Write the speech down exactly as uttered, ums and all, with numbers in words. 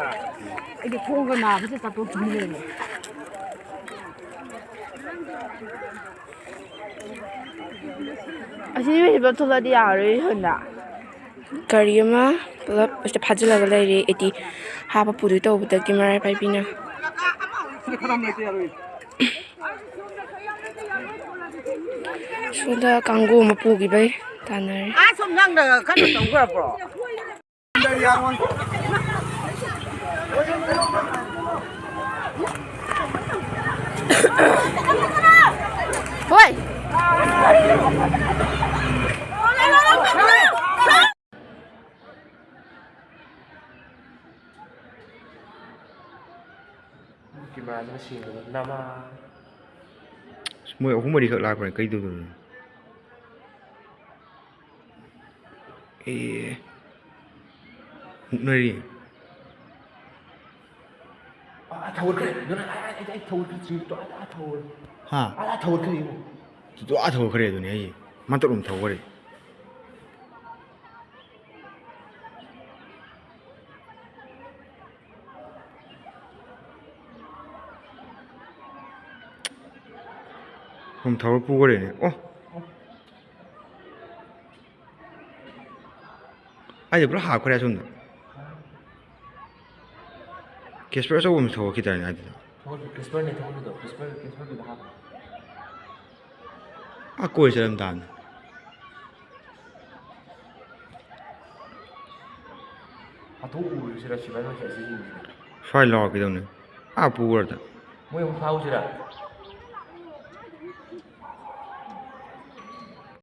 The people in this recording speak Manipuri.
ꯑꯩꯗꯤ ꯈꯣꯡꯒ ꯅꯥꯕꯁꯦ ꯆꯠꯊꯣꯛ ꯊꯤꯡꯖꯤꯜꯂꯦ꯫ ꯑꯁꯤ ꯅꯨꯃꯤꯠꯁꯤꯗ ꯊꯣꯛꯂꯛꯑꯗꯤ ꯌꯥꯔꯣꯏ ꯁꯣꯝꯗ꯫ ꯒꯥꯔꯤ ꯑꯃ ꯄꯨꯂꯞ ꯑꯁꯤꯗ ꯐꯥꯖꯤꯜꯂꯒ ꯂꯩꯔꯦ꯫ ꯑꯦꯗꯤ ꯍꯥꯞꯄ ꯄꯨꯗꯣꯏ ꯇꯧꯕꯗꯒꯤ ꯃꯔꯥꯏ ꯄꯥꯏꯕꯤꯅ꯫ ꯁꯣꯝꯗ ꯀꯥꯡꯒꯨ ꯑꯃ ꯄꯨꯈꯤꯕꯩ ꯇꯥꯟꯅꯔꯦ꯫ ꯑꯥ, ꯁꯨꯝ ꯅꯪꯅ ꯀꯟꯅ ꯇꯧꯈ꯭ꯔꯕ꯭ꯔꯣ? ꯍꯣꯏ꯫ ꯀꯦꯃꯦꯔꯥꯁꯤꯅ ꯁꯦꯡꯗꯕ ꯅꯃꯥ꯫ ꯃꯣꯏ ꯑꯍꯨꯝ ꯃꯔꯤꯈꯛ ꯂꯥꯛꯄꯅꯦ, ꯀꯩꯗꯧꯗꯣꯏꯅꯣ? ꯑꯦ, ꯃꯨꯛꯅꯔꯤ꯫ ꯑꯥ, ꯊꯧꯒꯠꯈ꯭ꯔꯦ꯫ ꯑꯗꯨꯅ ꯑꯥ, ꯑꯥ, ꯑꯥ, ꯑꯥ, ꯊꯧꯒꯠꯈ꯭ꯔꯦ꯫ ꯆꯤꯡꯗꯣ ꯑꯥ, ꯑꯥ, ꯊꯧꯒꯠꯈ꯭ꯔꯦ꯫ ꯍꯥ? ꯑꯥ, ꯑꯥ, ꯊꯧꯒꯠꯈ꯭ꯔꯦ ꯌꯦꯡꯉꯣ꯫ ꯆꯤꯡꯗꯣ ꯑꯥ ꯊꯧꯒꯠꯈ꯭ꯔꯦ ꯑꯗꯨꯅꯦ ꯑꯩꯁꯦ꯫ ꯃꯇꯠ ꯑꯃ ꯊꯧꯈ꯭ꯔꯦ꯫ ꯁꯨꯝ ꯊꯧꯔ ꯄꯨꯈ꯭ꯔꯦꯅꯦ꯫ ꯑꯣ꯫ ꯑꯩꯗꯤ ꯄꯨꯔꯥ ꯍꯥꯞꯈ꯭ꯔꯦ ꯑꯁꯣꯝꯗ꯫ ꯀꯦꯁꯄꯔ ꯑꯆꯧꯕ ꯑꯃ ꯊꯣꯛꯂꯛꯈꯤꯗꯥꯏꯅꯦ ꯑꯗꯨꯗ? ꯊꯣꯛꯂꯛꯈꯤ, ꯀꯦꯁꯄꯔꯅꯦ ꯊꯣꯛꯂꯛꯈꯤꯗꯣ, ꯀꯦꯁꯄꯔ, ꯀꯦꯁꯄꯔꯗꯨꯗ ꯍꯥꯞꯄꯣ꯫ ꯑꯥ, ꯀꯣꯏ ꯆꯠꯂꯝ ꯇꯥꯕꯅꯤ꯫ ꯍꯥꯊꯨ ꯎꯔꯨꯁꯤꯔ ꯁꯤꯕꯥꯏ ꯃꯆꯥꯁꯤ ꯌꯦꯡꯁꯤꯔ? ꯁ꯭ꯋꯥꯏ ꯂꯥꯎꯔꯛꯈꯤꯗꯧꯅꯦ꯫ ꯑꯥ ꯄꯨꯈ꯭ꯔꯗ꯫ ꯃꯣꯏ ꯑꯃꯨꯛ ꯐꯥꯎꯁꯤꯔ?